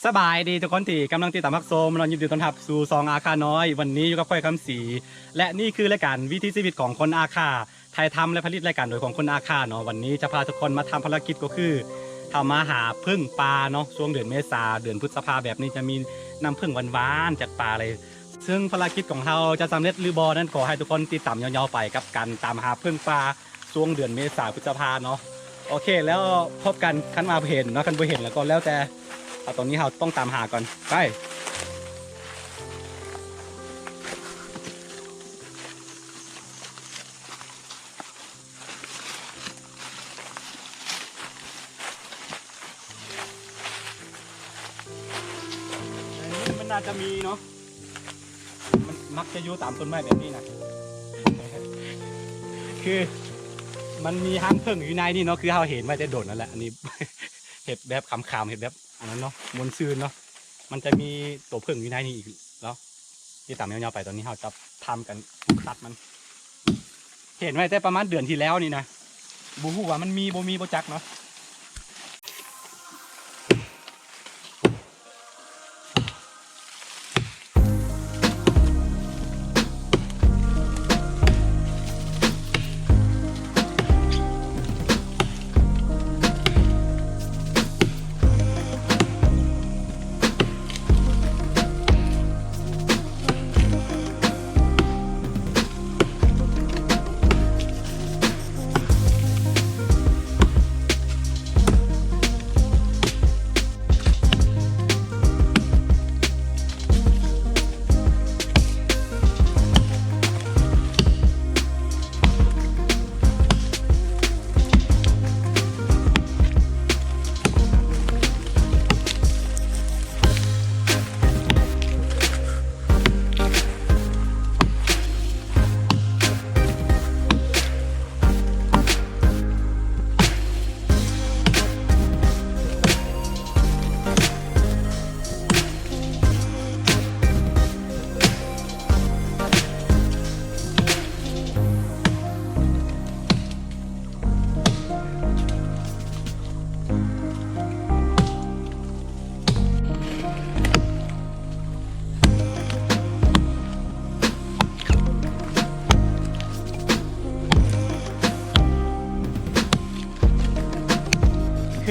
ສະບາຍດີທຸກຄົນທີ່ກຳລັງຕິດຕາມຮັບຊົມເນາະ, ຍິນດີຕ້ອນຮັບສູ່ຊ່ອງອາຄານ້ອຍ. ວັນນີ້ຢູ່ກັບຂ້ອຍ ຄຳສີ ແລະ ນີ້ຄືລາຍການວິຖີຊີວິດຂອງຄົນອາຄາ, ຖ່າຍທຳ ແລະ ຜະລິດລາຍການໂດຍຂອງຄົນອາຄາເນາະ. ວັນນີ້ຈະພາທຸກຄົນມາທຳພາລະກິດ ກໍຄືເຮົາມາຫາເຜິ້ງປ່າເນາະ. ຊ່ວງເດືອນເມສາ ເດືອນພຶດສະພາແບບນີ້ ຈະມີນ້ຳເຜິ້ງຫວານໆຈາກປ່າເລີຍ. ເຊິ່ງພາລະກິດຂອງເຮົາຈະສຳເລັດຫຼືບໍ່ນັ້ນ ຂໍໃຫ້ທຸກຄົນຕິດຕາມຍາວໆໄປກັບການຕາມຫາເຜິ້ງປ່າຊ່ວງເດືອນເມສາ ພຶດສະພາເນາະ. ໂອເຄ ແລ້ວພົບກັນ ຄັນວ່າເຫັນເນາະ, ຄັນບໍ່ເຫັນແລ້ວກໍແລ້ວແຕ່. ເອົາ ຕອນນີ້ເຮົາຕ້ອງຕາມຫາກ່ອນ ໄປ. ອັນນີ້ມັນໜ້າຈະມີເນາະ, ມັນມັກຈະຢູ່ຕາມຕົ້ນໄມ້ແບບນີ້ນະ. ຄືມັນມີຮັງເຜິ້ງຢູ່ໃນນີ້ເນາະ, ຄືເຮົາເຫັນໄວ້ແຕ່ດົນນັ້ນແຫຼະ. ອັນນີ້ເຮັດແບບຂຳໆ ເຮັດແບບອັນນັ້ນເນາະ, ມ່ວນຊື່ນເນາະ. ມັນຈະມີໂຕເຜິ້ງຢູ່ໃນນີ້ອີກເນາະ. ຕິດຕາມຍາວໆໄປ. ຕອນນີ້ເຮົາຈະທຳການຕັດມັນ. ເຫັນໄວ້ແຕ່ປະມານເດືອນທີ່ແລ້ວນີ້ນະ, ບໍ່ຮູ້ວ່າມັນມີບໍ່ມີບໍ່ຈັກເນາະ.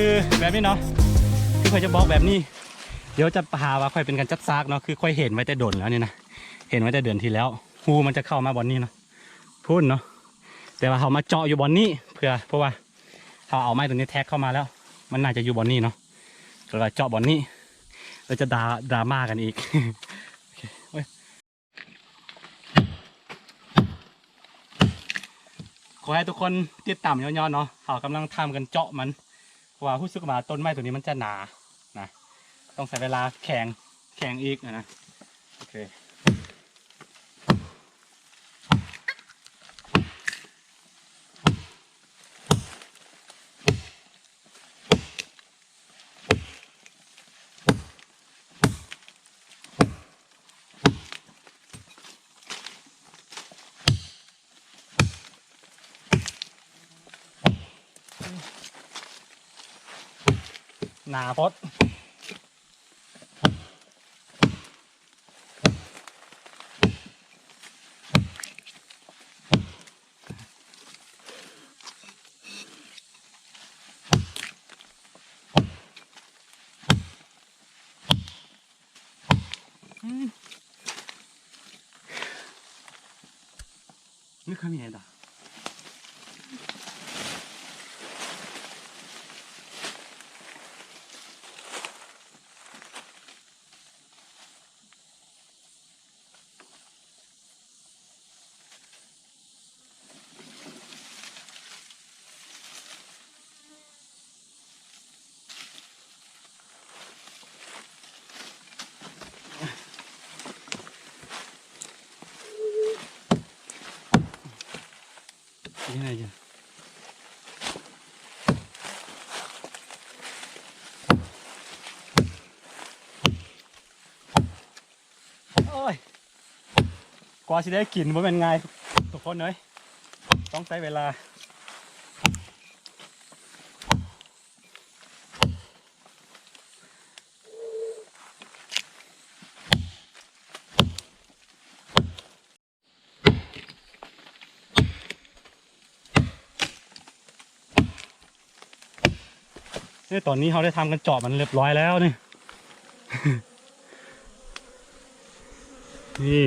ຄືແບບນີ້ເນາະ, ຄືຂ້ອຍຈະບອກແບບນີ້, ດຽວຈະຫາວ່າຂ້ອຍເປັນການຈັບສາກເນາະ. ຄືຂ້ອຍເຫັນໄວ້ແຕ່ດົນແລ້ວນີ້ນະ, ເຫັນໄວ້ແຕ່ເດືອນທີ່ແລ້ວ, ຮູມັນຈະເຂົ້າມາບ່ອນນີ້ເນາະ, ພຸ້ນເນາະ. ແຕ່ວ່າເຮົາມາເຈາະຢູ່ບ່ອນນີ້ ເພື່ອ ເພາະວ່າເຮົາເອົາໄມ້ຕົວນີ້ແທກເຂົ້າມາແລ້ວ, ມັນໜ້າຈະຢູ່ບ່ອນນີ້ເນາະ, ກໍເຈາະບ່ອນນີ້ ແລ້ວຈະດາ ດຣາມາກັນອີກ. ໂອເຄ ໂອ້ຍ ຂໍໃຫ້ທຸກຄົນຕິດຕາມຍາວໆເນາະ, ເຮົາກຳລັງທຳກັນເຈາະມັນ ເພາະວ່າຮູ້ສຶກວ່າຕົ້ນໄມ້ຕົວນີ້ມັນຈະໜານະ, ຕ້ອງໃຊ້ເວລາແຂງ ແຂງອີກນະ. ໂອເຄ ໜາໂພດ. ອືມ ນີ້ຄືມີຫຍັງດາ? ໂອ້ຍ ກວ່າຊິໄດ້ກິນບໍ່ແມ່ນງ່າຍ ທຸກຄົນເອີຍ, ຕ້ອງໃຊ້ເວລາ. ນີ້ຕອນນີ້ເຮົາໄດ້ທຳການເຈາະມັນຮຽບຮ້ອຍແລ້ວນີ້ ນີ້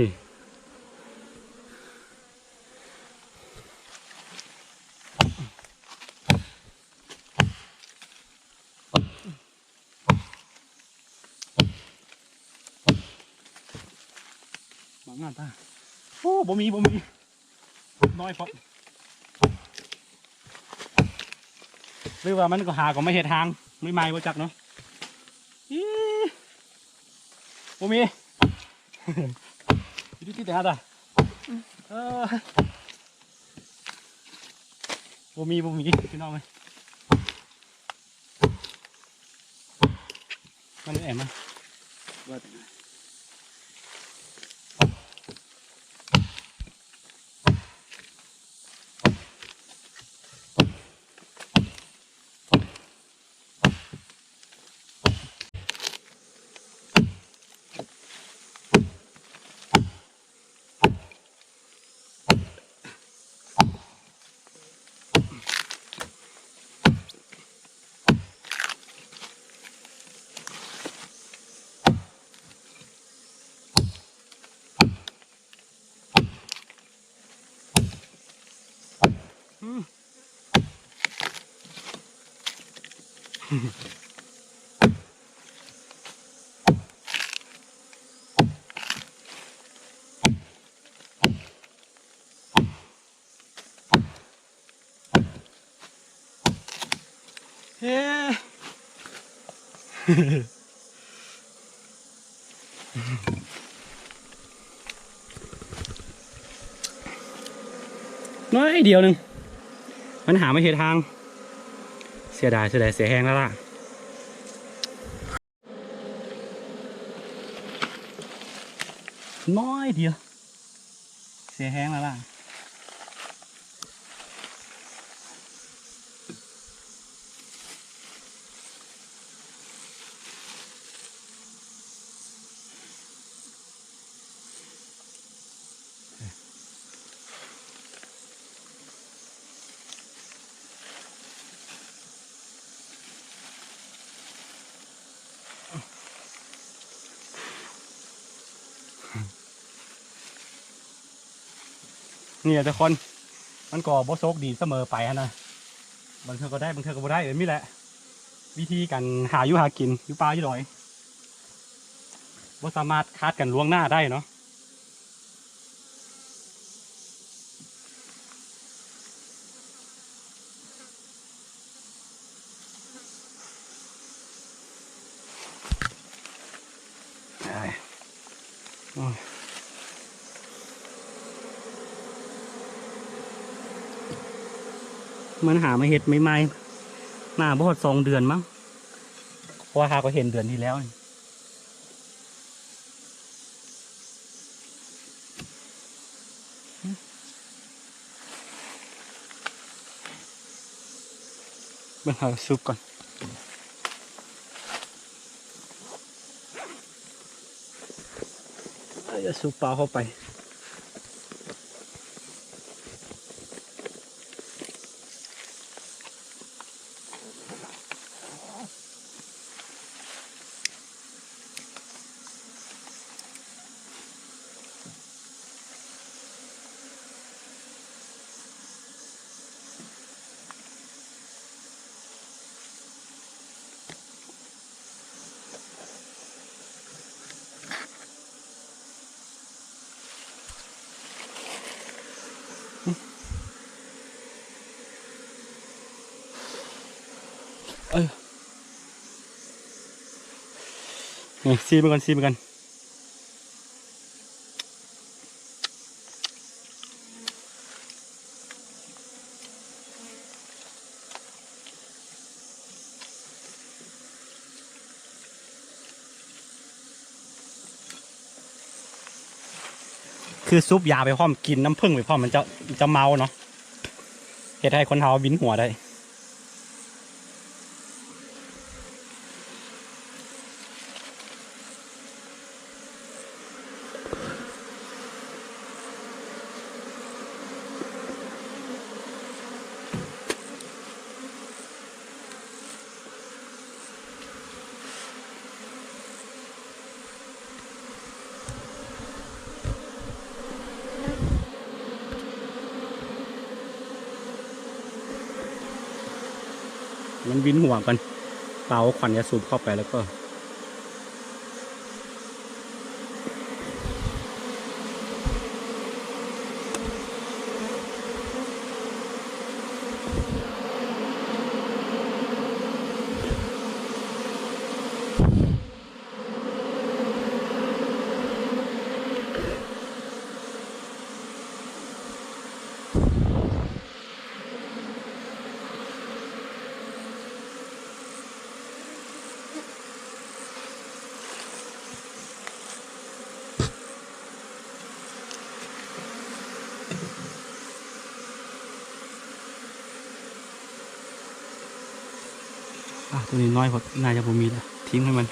ມາງານຕາ ໂອ້ ບໍ່ມີ ບໍ່ມີ ນ້ອຍໂພດ ຫຼືວ່າມັນກໍຫາກໍມາເຮັດທາງໃໝ່ໆ ບໍ່ຈັກເນາະ ອີ ບໍ່ມີ ຢູ່ທີ່ແຕ່ຫາດາ ເອີ ບໍ່ມີ ບໍ່ມີ ພີ່ນ້ອງເອີຍ ມັນແອມມາ ວ່າແຕ່ ເອີ ໜ້ອຍດຽວໜຶ່ງ ມັນຫາມາເຮັດທາງ ເສຍດາຍ ເສຍດາຍ ເສຍແຮງແລ້ວລະ. ນ້ອຍດຽວ ເສຍແຮງແລ້ວລະ. ນີ້ແຫຼະທຸກຄົນ ມັນກໍບໍ່ໂຊກດີສະເໝີໄປຫັ້ນນະ ບາງເທື່ອກໍໄດ້ ບາງເທື່ອກໍບໍ່ໄດ້ ແບບນີ້ແຫຼະ ວິທີການຫາຢູ່ຫາກິນຢູ່ປ່າຢູ່ດອຍ ບໍ່ສາມາດຄາດກັນລ່ວງໜ້າໄດ້ເນາະ. ມັນຫາມາເຮັດໃໝ່ໆ ໜ້າບໍ່ຮອດສອງເດືອນມັ້ງ ເພາະວ່າຫາກໍເຫັນເດືອນທີ່ແລ້ວນີ້. ເບິ່ງ ເອົາສູບກ່ອນ ເອົາສູບເປົ່າເຂົ້າໄປ. ເອີ ນີ້ ຊີມໄປກ່ອນ ຊີມໄປກ່ອນ. ຄືສູບຢາໄປພ້ອມ ກິນນ້ຳເຜິ້ງໄປພ້ອມ ມັນຈະ ຈະເມົາເນາະ ເຮັດໃຫ້ຄົນເຮົາວິນຫົວໄດ້. ເ ມັນວິນຫົວກັນ ເປົ່າຄວັນຢາສູບເຂົ້າໄປແລ້ວກໍ ອ່ະ ຕົວນີ້ນ້ອຍໂພດ ໜ້າຈະບໍ່ມີລະ ຖິ້ມໃຫ້ມັນ.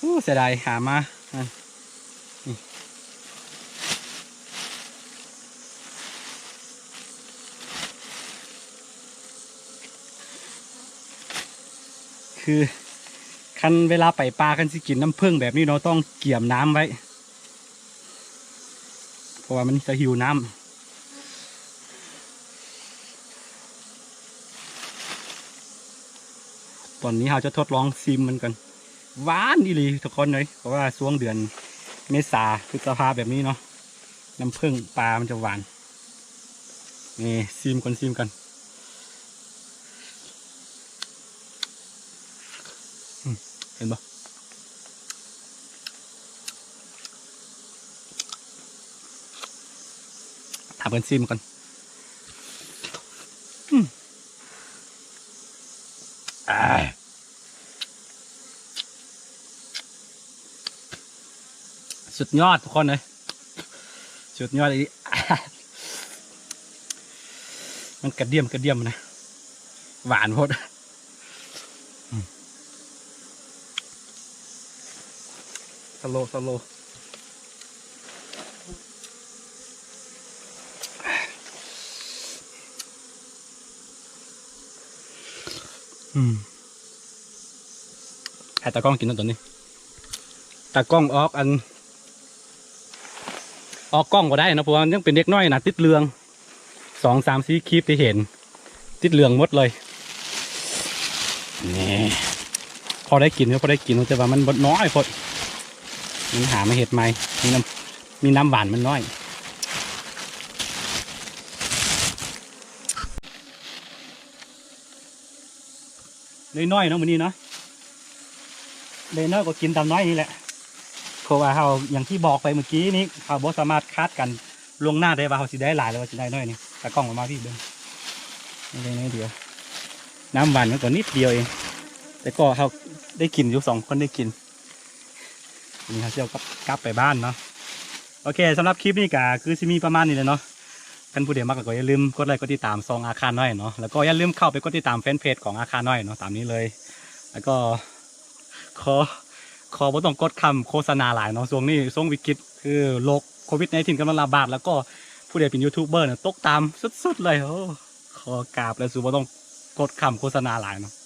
ໂອ້ ເສຍດາຍ ຫາມາ ຄື ຄັນເວລາໄປປ່າ ຄັນຊິກິນນ້ຳເຜິ້ງແບບນີ້ເນາະ ຕ້ອງກຽມນ້ຳໄວ້ ເພາະວ່າມັນຈະຫິວນ້ຳ. ຕອນນີ້ເຮົາຈະທົດລອງຊີມມັນກ່ອນ. ຫວານອີ່ຫຼີທຸກຄົນເອີຍ ເພາະວ່າຊ່ວງເດືອນເມສາ ພຶດສະພາແບບນີ້ເນາະ ນ້ຳເຜິ້ງປ່າມັນຈະຫວານ. ນີ້ ຊີມກ່ອນ ຊີມກ່ອນ. ອືມ ເຫັນບໍ່? ຖ້າເພິ່ນຊີມກ່ອນ. ອືມ ອ່າ ສຸດຍອດທຸກຄົນເອີຍ ສຸດຍອດອີ່ຫຼີ. ມັນກະດຽມກະດຽມນະ ຫວານໂພດ. ອືມ ສະໂລ ສະໂລ. ອືມ ໃຫ້ຕາກ້ອງກິນເນາະຕອນນີ້. ຕາກ້ອງອອກອັນ ອອກກ້ອງບໍ່ໄດ້ເນາະ ເພາະວ່າຍັງເປັນເດັກນ້ອຍນະ ຕິດເລື່ອງ. ສອງສາມສີ່ຄລິບທີ່ເຫັນ ຕິດເລື່ອງໝົດເລີຍ. ນີ້ ພໍໄດ້ກິນຢູ່ ພໍໄດ້ກິນຢູ່ ແຕ່ວ່າມັນບໍ່ ນ້ອຍໂພດ ມັນຫາມາເຮັດໃໝ່ ມີນ້ຳ ມີນ້ຳຫວານມັນນ້ອຍ. ໄດ້ນ້ອຍເນາະມື້ນີ້ເນາະ ໄດ້ນ້ອຍກໍກິນຕາມນ້ອຍນີ້ແຫຼະ ເພາະວ່າເຮົາ ຢ່າງທີ່ບອກໄປເມື່ອກີ້ນີ້ ເຮົາບໍ່ສາມາດຄາດກັນລ່ວງໜ້າໄດ້ວ່າເຮົາຊິໄດ້ຫຼາຍ ຫຼືວ່າຊິໄດ້ນ້ອຍນີ້. ຕາກ້ອງເອົາມາພີ້ເບິ່ງ ໄດ້ນ້ອຍດຽວ ນ້ຳຫວານມັນກໍນິດດຽວເອງ ແຕ່ກໍເຮົາໄດ້ກິນຢູ່ ສອງຄົນໄດ້ກິນ. ນີ້ເຮົາຊິເອົາກັບ ກັບໄປບ້ານເນາະ. ໂອເຄ ສຳລັບຄລິບນີ້ກະຄືຊິມີປະມານນີ້ແຫຼະເນາະ. ຄັນຜູ້ໃດມັກແລ້ວກໍຢ່າລືມກົດໄລກົດຕິດຕາມຊ່ອງອາຄານ້ອຍເນາະ ແລ້ວກໍຢ່າລືມເຂົ້າໄປກົດຕິດຕາມແຟນເພຈຂອງອາຄານ້ອຍເນາະ ຕາມນີ້ເລີຍ. ແລ້ວກໍຂໍ ຂໍບໍ່ຕ້ອງກົດຄຳໂຄສະນາຫຼາຍເນາະ ຊ່ວງນີ້ຊ່ວງວິກິດ ຄືໂລກໂຄວິດໄນທີນກຳລັງລະບາດ ແລ້ວກໍຜູ້ໃດເປັນຢູທູບເບີນະ ຕົກຕ່ຳສຸດໆເລີຍ. ໂອ້ ຂໍກາບແລ້ວ ສູ່ບໍ່ຕ້ອງກົດຄຳໂຄສະນາຫຼາຍເນາະ.